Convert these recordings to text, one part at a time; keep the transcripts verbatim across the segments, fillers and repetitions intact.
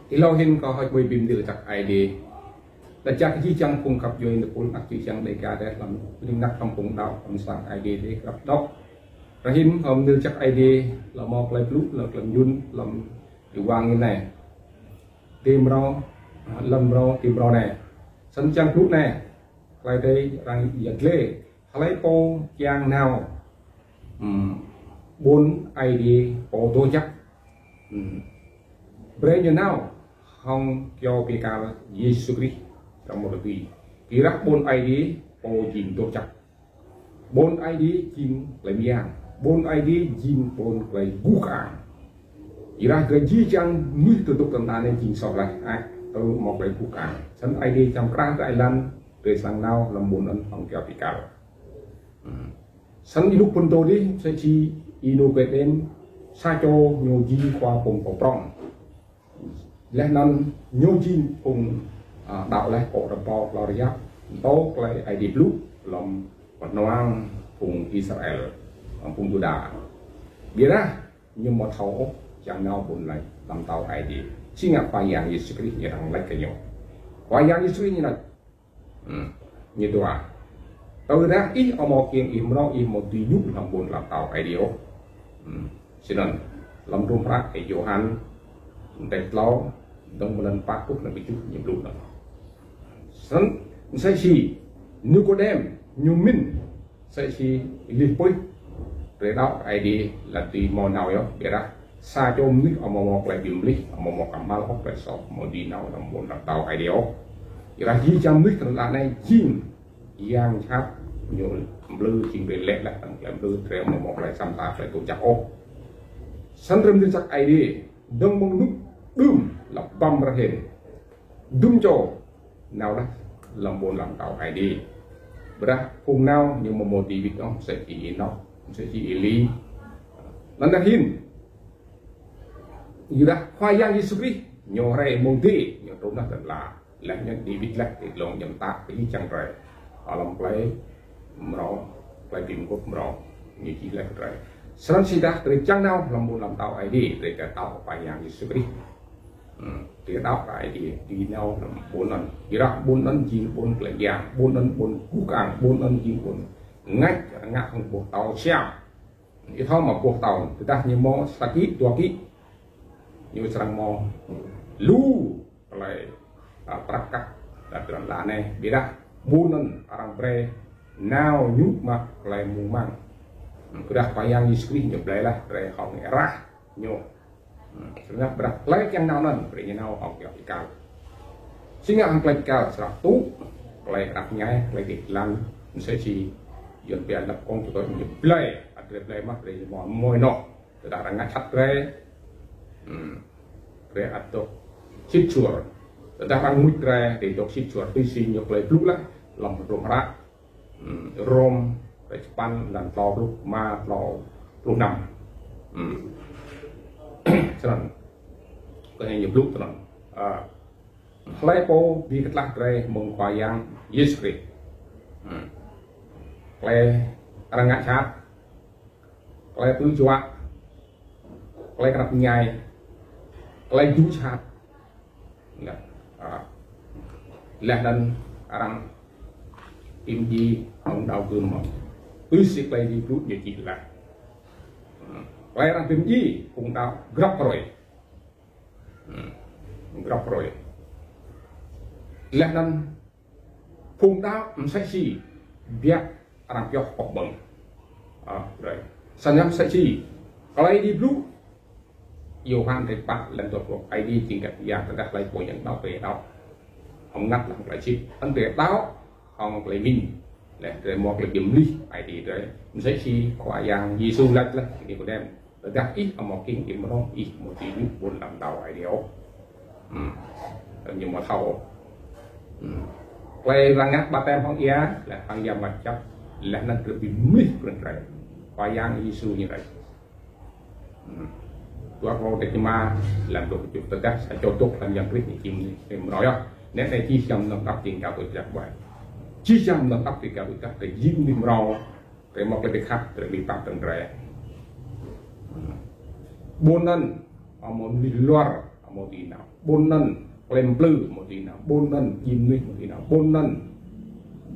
Êlâo hĭn kâo hơ̆k ƀuh bi mni lač jăk Aê Diê. Lač jăk jih jang phung găp djuê tơpul anak čư̆ čhiăng Dega dih hlăm ling nak hlăm phung đăo hlăm sang Aê Diê dih grăp dôk. Rahĭn kâo mni lač jăk Aê Diê, hlăm mâo klei blŭ, hlăm klei mjŭn, hlăm êwang anei. Ti mrâo, hlăm mrâo, ti mrâo anei. Snăn čiăng blŭ anei. Klei drei arăng yăl dliê. Hlei pô čiăng nao. Hmm. Ƀuôn Aê Diê pô doh jăk. Hmm. Brei ñu nao hŏng kyâo bi kal Yêsu Krist srăng mâo tui. Kyuadah ƀuôn Aê Diê pô jing doh jăk. Ƀuôn Aê Diê jing klei myang. Ƀuôn Aê Diê jing ƀuôn klei guh kơang. Kyuadah drei jih jang mnuih tơdôk tơnda anei jing soh leh, ăt tơ mâo klei guh kơang. Snăn Aê Diê čiăng krah drei lăn, drei srăng nao hlăm ƀuôn anăn hŏng kyâo bi kal. Hmm. Snăn ênuk phŭn dô dih, msĕ si Y-Nikôdem, sa čô ñu jing khua pô mtô prŏng. Leh anăn ñu jing phung, a, đăo leh kơ rơbâo hlŏng yap, mtô klei Aê Diê blŭ hlăm knhuang phung Israel, phung Yuđa. Ƀiădah ñu amâo thâo ôh čiăng nao ƀuôn lač hlăm mtao Aê Diê. Si ngă Khua Yang Yêsu Krist ñu arăng lač kơ ñu. Khua Yang Yêsu Krist ñu lač, Hmm. Ñu dua. Tơdah ih amâo kkiêng ih mrâo ih amâo dưi jŭ hlăm ƀuôn hlăm mtao Aê Diê ôh. Hmm. Snăn, hlăm hdruôm hră Y-Yôhan, kdrêč tlâo, dơ̆ng mơ̆ng anăn pă truh anăn kjuh ñu blŭ anăn. Snăn, msĕ si Y-Nikôdem, ñu mĭn, msĕ si lih pui, drei đăo kơ Aê Diê lač dưi mâo nao yơh, ƀiădah sa čô mnuih amâo mâo klei bi mlih, amâo mâo kmhal ôh klei soh, amâo dưi nao hlăm ƀuôn hlăm mtao Aê Diê ôh. Kyuadah jih jang mnuih tơdah anei jing yang jhat, ñu mplư jing bi leh leh hlăm klei mplư, drei amâo mâo klei săm ta klei tŭ jăk ôh. Snăn drei mni jăk Aê Diê, dơ̆ng mơ̆ng ênuk đưm leh ƀăm rahĭn. Dŭm čô nao leh hlăm ƀuôn hlăm mtao Aê Diê. Ƀiădah phung nao ñu amâo mâo Đawit ôh, msĕ si Y-Ênôk, msĕ si Êli. Lăn dih hĭn. Kyuadah Khua Yang Yêsu Krist ñu hriê mơ̆ng adiê, ñu trŭn leh ti lăn ala. Leh ñu Đawit leh ti dlông ñu mtă kơ jih jang drei. Hlăm klei mrâo, klei bi mguôp mrâo, ñu čih leh kơ drei. Snăn tơdah drei čiăng nao hlăm ƀuôn hlăm mtao Aê Diê, drei kơ đăo Khua Yang Yêsu Krist. Hmm. Drei đăo kơ Aê Diê, drei nao hlăm ƀuôn anăn. Kyuadah ƀuôn anăn jing ƀuôn klei myang, ƀuôn anăn ƀuôn guh kơang, ƀuôn anăn jing ƀuôn mngač, ngă hŏng boh tâo siam. Ih thâo mă boh tâo, tơdah ñu mâo sa ký, dua ký, ñu srăng mâo lu klei, a, prăk kăk, hlăm ti lăn ala anei, ƀiădah ƀuôn anăn arăng brei nao ñu mă klei mơ̆ng mang. Hmm, kyuadah Khua Yang Yêsu Krist ñu blei leh, brei hŏng êrah ñu. Hmm, snăn ƀiădah klei čiăng nao anăn, brei ñu nao hŏng kyâo bi kal. Si ngă hŏng klei bi kal, srăng tŭ klei knap mñai, klei dih lăn, msĕ si Yuăn pia lăp kông čutoi ñu blei, ăt drei blei mă, brei ñu mâo mơ̆ng anôk. Tơdah arăng ngă jhat drei, hmm, drei ăt dôk sĭt suôr. Tơdah arăng mŭt drei, drei dôk sĭt suôr. Tui si ñu klei blŭ leh, hlăm hdruôm hră, hmm, Rôm, kdrêč sapăn, êlan tlâo pluh êma, tlâo pluh năm. Hmm. Snăn. Kơ ñu blŭ snăn. A, hlei pô bi ktlah drei mơ̆ng Khua Yang Yêsu Krist. Hmm. Klei arăng ngă jhat. Klei tui juă, klei knap mñai, klei dŭ jhat. Leh, a, leh anăn arăng bi mdjiê hŏng đao gưm mơh. Tui si klei Aê Diê blŭ ñu čih leh. Hmm. Klei arăng bi mdjiê phung đăo grăp hruê. Hmm. Grăp hruê. Leh anăn phung đăo msĕ si biă arăng pioh pŏk ƀơ̆ng. A, drei. Snăn msĕ si klei Aê Diê blŭ. Yôhan kdrêč pă êlan dua pluh. Aê Diê jing găp yang, tơdah hlei pô čiăng đăo, brei đăo hŏng mngăt leh hŏng klei sĭt. Anăn drei đăo hŏng klei mĭn. Leh drei mâo klei bi mlih Aê Diê drei. Msĕ si Khua Yang Yêsu lač leh kơ Nikôdem. Tơdah ih amâo kkiêng ih mrâo, ih amâo dưi jŭ ƀuôn hlăm mtao Aê Diê ôh. Hmm. Ñu amâo thâo ôh. Hmm. Klei arăng ngă ƀaptem hŏng êa, leh hŏng Yang Mngăt Jăk, leh anăn drei bi mlih kơ drei. Khua Yang Yêsu ñu lač. Hmm. Dua Kôrantô kdrêč êma, êlan dua pluh kjuh, tơdah sa čô dôk hlăm Yang Krist ñu jing mnuih mrâo yơh. Nĕ anei jih jang mnơ̆ng hđăp jing ka tui jăk ƀai. Jih jang mnơ̆ng hđăp jing ka tui jăk, drei jing mnuih mrâo. Drei mâo klei bi khăp, drei bi pap tơ̆ng drei. Ƀuôn anăn, amâo mnuih luar, Mâo dưi nao ƀuôn anăn, klei mplư mâo dưi nao ƀuôn anăn, jing mnuih mâo dưi nao ƀuôn anăn.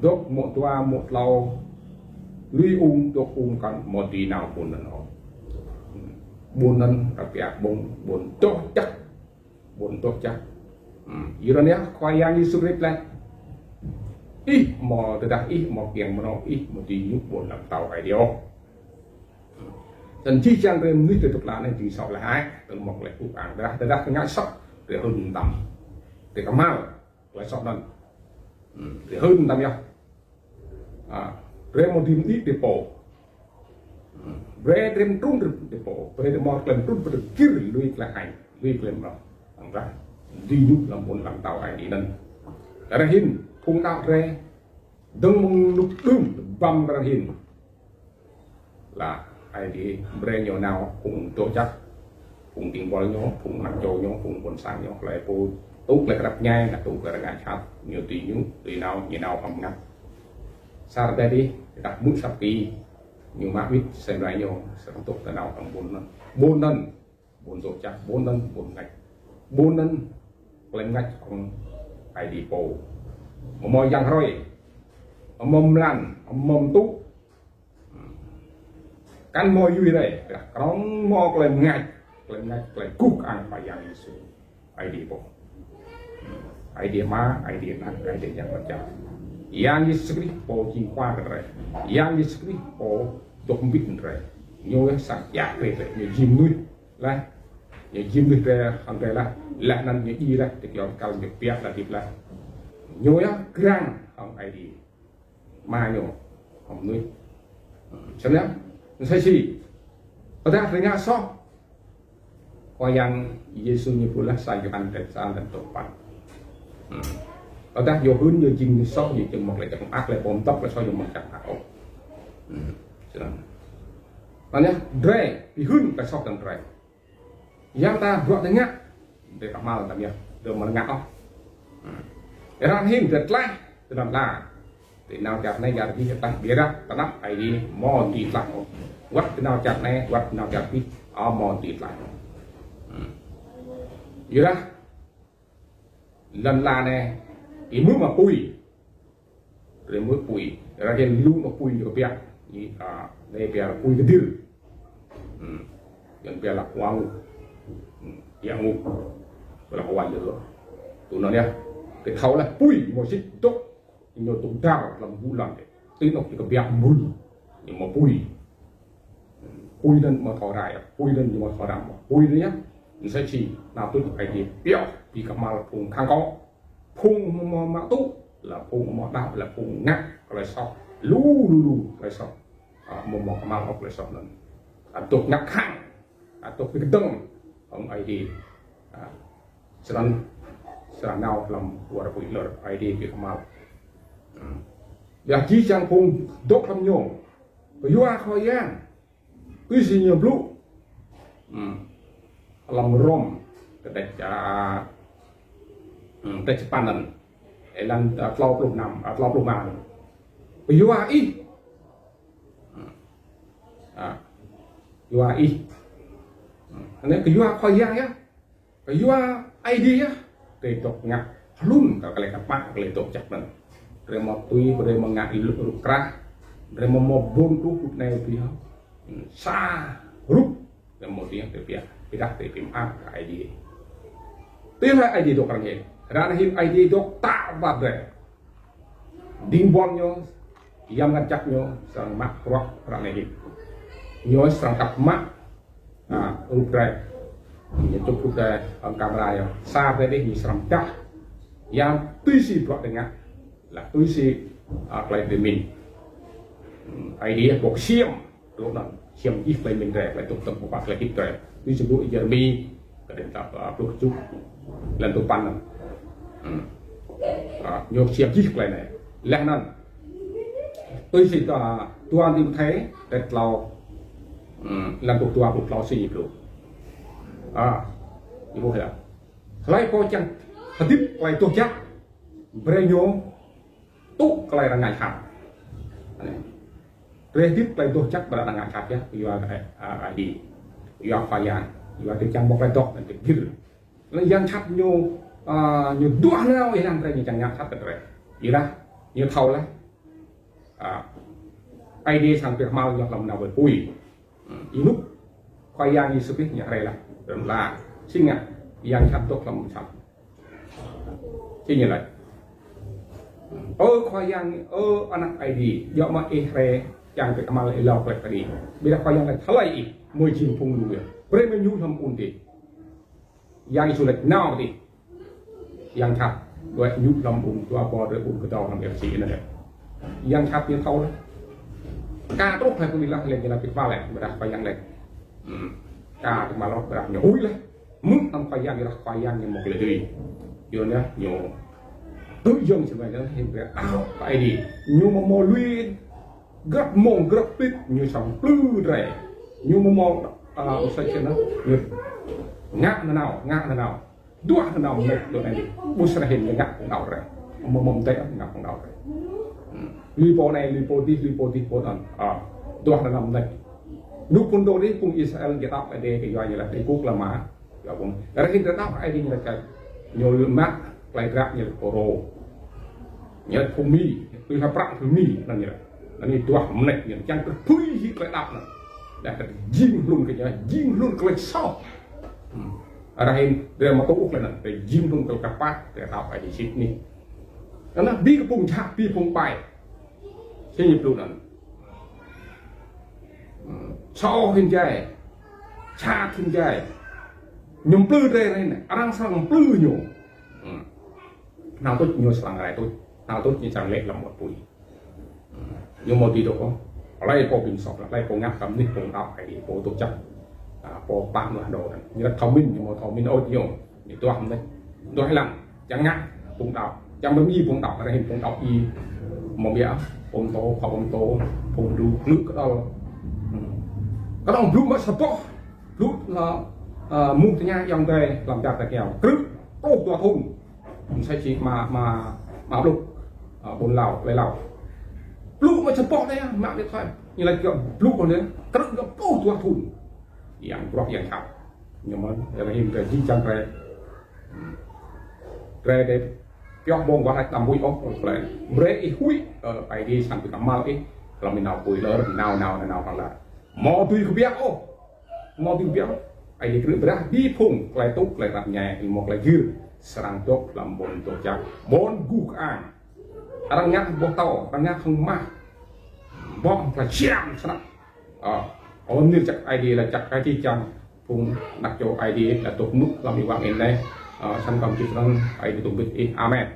Dôk mâo dua mâo tlâo, lui ung dôk ung kăn mâo dưi nao ƀuôn anăn ôh. Ƀuôn anăn kbiă ƀơ̆ng, ƀuôn doh jăk, ƀuôn doh jăk. Hmm, yua anăn yơh Khua Yang Yêsu Krist lač: Ih mâo, tơdah ih mâo kiăng mrâo, ih mâo dưi ñu ƀuôn hlăm mtao Aê Diê ôh. Snăn jih jang drei mnuih ti dôk lăn anei jing soh leh ai, tơl mâo klei kŭ ang dah, tơdah kơ ngă soh, drei hưn mtam. Drei kmhal klei soh anăn. Hmm, drei hưn mtam yơh. A, drei mâo dưi mđĭ drei pô. Hmm, brei drei mtrŭn drei pô, brei drei mâo klei mtrŭn, brei drei gĭr lui klei hêñ, lui klei mrâo. Ang dah, dưi ñu hlăm ƀuôn hlăm mtao Aê Diê anăn. Ară anei hĭn, phung đăo drei, dơ̆ng mơ̆ng ênuk đưm, ƀăm ară anei hĭn. Lač Aê Diê brei ñu nao phung doh jăk, phung dĭng buăl ñu, phung anak čô ñu, phung ƀuôn sang ñu, hlei pô tŭ klei knap mñai, lač tŭ klei rngai jhat, ñu dưi ñu, dưi nao, ñu nao hŏng mngăt. Sar dê dih, dah mŭt sap ti, ñu mă wĭt sem rai ñu, srăng tŭ ti nao hŏng ƀuôn anăn. Ƀuôn anăn, ƀuôn doh jăk, ƀuôn anăn, ƀuôn mngač. Ƀuôn anăn, klei mngač hŏng Aê Diê pô. Amâo mâo yang hruê, amâo mâo mlan, amâo mâo mtŭ. Kăn mâo yui rei, dah knŏng mâo klei mngač, klei mngač, klei guh kơang Khua Yang Yêsu, Aê Diê pô. Aê Diê Ama, Aê Diê Anak, Aê Diê Yang Mngăt Jăk. Yang Yêsu Krist pô jing Khua kơ drei. Yang Yêsu Krist pô dôk mbĭt drei. Ñu yơh srăng djă drei, ñu jing mnuih leh. Ñu jing mnuih drei, hŏng drei leh. Leh anăn ñu djiê leh, ti kyâo kal ñu kbiă leh, hdĭp leh. Ñu yơh grăng hŏng Aê Diê Ama ñu, hŏng mnuih. Snăn, msĕ si tơdah drei ngă soh, Khua Yang Yêsu ñu pô lač sa Yôhan kdrêč sa, êlan dua pluh păn. Hmm. Tơdah ñu hưn ñu jing mnuih soh, ñu jing mâo klei jăk mơak, klei pô mdăp klei soh ñu mâo jăk mơak ôh. Hmm. Snăn. Anăn yơh, drei bi hưn klei soh hdơ̆ng drei. Yang ta bruă drei ngă, drei kmhal hdơ̆ng yơh, drei amâo ngă ôh. Hmm. Ară anei hĭn drei tlaih, drei nao tlaih. Drei nao čar anei čar dih tlaih, ƀiădah ti anăp Aê Diê amâo dưi tlaih ôh. Wăt drei nao čar anei, wăt drei nao čar dih, amâo dưi tlaih ôh. Hmm. Ƀiădah lăn ala anei, ih mâo mă pui. Drei mâo pui. Ară anei lu mă pui ñu kbiă. Ñu, a, anei pia pui kdĭr. Hmm. Yang pia lač kuang. Hmm. Yang nguk. Pia lač kuang jơh. Tui anăn yơh. Drei thâo leh pui mâo sĭt dôk. Ñu tŭ dar hlăm ƀuôn lăn. Ti anôk ñu kbiă mbŭl. Ñu mâo pui. Pui anăn amâo thâo rai, pui anăn amâo thâo rai, pui anăn yơh. Msĕ si nao tuč Aê Diê pioh, bi kmhal phung khăng kŏ. Phung amâo mă tŭ, lač phung amâo đăo, lač phung ngă klei soh. Lu, lu, lu, klei soh. A, amâo mâo kmhal ôh klei soh anăn. A, dôk ngă khăng. A, dôk bi kdơ̆ng hŏng Aê Diê. A, srăng, srăng nao hlăm war pui lơr Aê Diê bi kmhal. Hmm. Ƀiădah jih jang phung dôk hlăm ñu. Kyua Khua Yang. Tui si ñu blŭ. Hmm. Hlăm Rôm, kdrêč, a, hmm, kdrêč sa păn anăn. Êlan, a, tlâo pluh năm, a, tlâo pluh êma. Kyua ih. Hmm. A. Kyua ih. Hmm. Anei kyua Khua Yang yơh. Kyua Aê Diê yơh, drei dôk ngă hlŭn kơ klei kpă, klei doh jăk anăn. Drei amâo tui, drei amâo ngă êlŭk rup krah, drei amâo mâo ƀuôn truh rup anei rup dih. Sa rup, drei amâo dưi, drei pia, ƀiădah drei bi mơak kơ Aê Diê. Ti hruê Aê Diê dôk ară anei hĭn. Ară anei hĭn Aê Diê dôk tă ba drei. Dĭng buăl ñu, Yang Mngăt Jăk ñu srăng mă bruă ară anei hĭn. Ñu srăng kăp mă, a, rup drei. Ñu čŭp rup drei, hŏng kamera yơh. Sa drei dih ñu srăng dah. Yang tui si bruă drei ngă, lač tui si, a, klei drei mĭn. Hmm, Aê Diê pô ksiêm. Dôk anăn, ksiêm jih klei mĭn drei, klei dôk tơ̆ng pô pă klei hdĭp drei. Tui si blŭ Yêrêmi, kdrêč dua pluh kjuh, êlan dua păn anăn. Hmm. A, ñu ksiêm jih klei anei. Leh anăn. Tui si ta, dua Timôthê, kdrêč tlâo, hmm, êlan dua pluh dua, pluh tlâo si ñu blŭ. A, ñu blŭ ya. Hlei pô čiăng hdĭp klei doh jăk, brei ñu tŭ klei rngai jhat. Drei hdĭp klei doh jăk ƀiădah rngai jhat yơh, kyua, a, Aê Diê. Kyua Khua Yang, kyua drei čiăng mâo klei doh, anăn drei gĭr. Leh yang jhat ñu, a, ñu duah nao ih lăng drei ñu čiăng ngă jhat kơ drei. Ih leh, ñu thâo leh. A, Aê Diê srăng bi kmhal ñu hlăm nao wei pui. Hmm, ênuk Khua Yang Yêsu Krist ñu hriê leh. Rơ̆ng la. Si ngă yang jhat dôk hlăm jhat. Si ñu lač. Ơ Khua Yang, ơ Anak Aê Diê, djŏ mă ih hriê čiăng bi kmhal êlâo klei kđi. Ƀiădah Khua Yang lač hlei ih, mâo jing phung lu yơh. Brei mă ñu hlăm ƀuôn dih. Yang Yêsu lač nao dih. Yang jhat, đuĕ ñu hlăm ƀuôn, dua ƀuôn, drei ƀuôn kdâo hlăm Êphêsô anăn. Yang jhat ñu thâo leh. Ka truh hlei pô ih leh, leh ñu lač bi kmhal leh, ƀiădah Khua Yang lač. Hmm. Ka bi kmhal leh, ƀiădah ñu huĭ leh. Mŭt hlăm Khua Yang, ƀiădah Khua Yang ñu mâo klei dưi. Yua anăn ñu tui yơ̆ng si mơ̆ng anăn, hĭn drei đăo kơ Aê Diê. Ñu mâo mâo lui grăp mông, grăp pĭt, ñu srăng mplư drei. Ñu mâo mâo, a, msĕ si anăn, ñu ngă nanao, ngă nanao. Duah nanao mnêč dôk anei dih. Ƀuh srăng hĭn ñu ngă phung đăo drei. Mâo mâo mdei ngă phung đăo drei. Hmm. Lui pô anei, lui pô dih, lui pô dih, pô anăn. A, duah nanao mnêč. Lu phŭn dô dih, phung Israel ñu đăo Aê Diê kyua ñu lač dĭ puk lama. Kyua phung. Ară hĭn drei đăo Aê Diê ñu lač kơ. Ñu mă klei drăp ñu lač pô rô. Ñu lač phung Mi, tui hlăm prăk phung Mi, anăn ñu lač. Anăn ñu duah mnêč ñu, čiăng kơ tui hĭ klei đăo anăn. Dah kơ jing hlŭn kơ ñu, jing hlŭn klei soh. Hmm. Ară hĭn drei mă tŭ klei anăn, drei jing hlŭn klei kpă, drei đăo Aê Diê sĭt nik. Anăn bi kơ phung jhat, bi phung ƀai. Si ñu blŭ anăn. Hmm. Soh hĭn jai. Jhat hĭn jai. Ñu mplư drei anei, arăng srăng mplư ñu. Hmm. Nao tuč ñu srăng rai tuč. Nao tuč ñu srăng lĕ hlăm wăt pui. Ñu mâo ti dôk ôh. Hlei pô bi msŏk, hlei pô ngă kơ mnuih pô đăo Aê Diê, pô dôk jăk. A, pô pă mlah dô anăn. Ñu lač thâo mĭn, ñu mâo thâo mĭn ôh ñu. Ñu duah mnêč. Duah lăng. Čiăng ngă phung đăo. Čiăng bi mdjiê phung đăo, ară hĭn phung đăo ih. Mâo ƀiă, phung tô, khua phung tô, phung đru, klư̆ kđăl. Hmm. Kđăl blŭ mă sa boh. Blŭ lă, a, mŭt tơña ayŏng adei hlăm čar ta kiao. Krư̆, pluh dua thŭn. Msĕ si ma, ma, ma blŭ, a, ƀuôn Lao, klei Lao. Blŭ mă čăm pŏk anei, mă điện thoại. Ñu lač kơ blŭ kơ anei, krư̆ kơ pluh dua thŭn. Yang bruă yang jhat. Ñu mơ̆n, yang hĭn kơ jih jang drei. Drei dê pioh ƀơ̆ng wah lač đăm huĭ ôh, klei. Brei ih huĭ, ơ, Aê Diê srăng bi kmhal ih, hlăm ih nao pui lơr, nao, nao, nao, nao, nao. Mâo tui kbiă ôh. Mâo bi kbiă, Aê Diê krư̆ brei bi phung, klei tŭ, klei rap ñai, mâo klei gĭr, srăng dôk hlăm ƀuôn doh jăk, ƀuôn guh kơang. Arăng ngă boh tâo, arăng ngă hŏng mah. Boh klei siam snăk. Ơ, ơ, mnir jăk Aê Diê lač jăk Aê Diê čiăng, phung anak čô Aê Diê lač dôk mŭt hlăm êwa anei, ơ, srăng kăm čih srăng Aê Diê dôk mbĭt ih. Amen.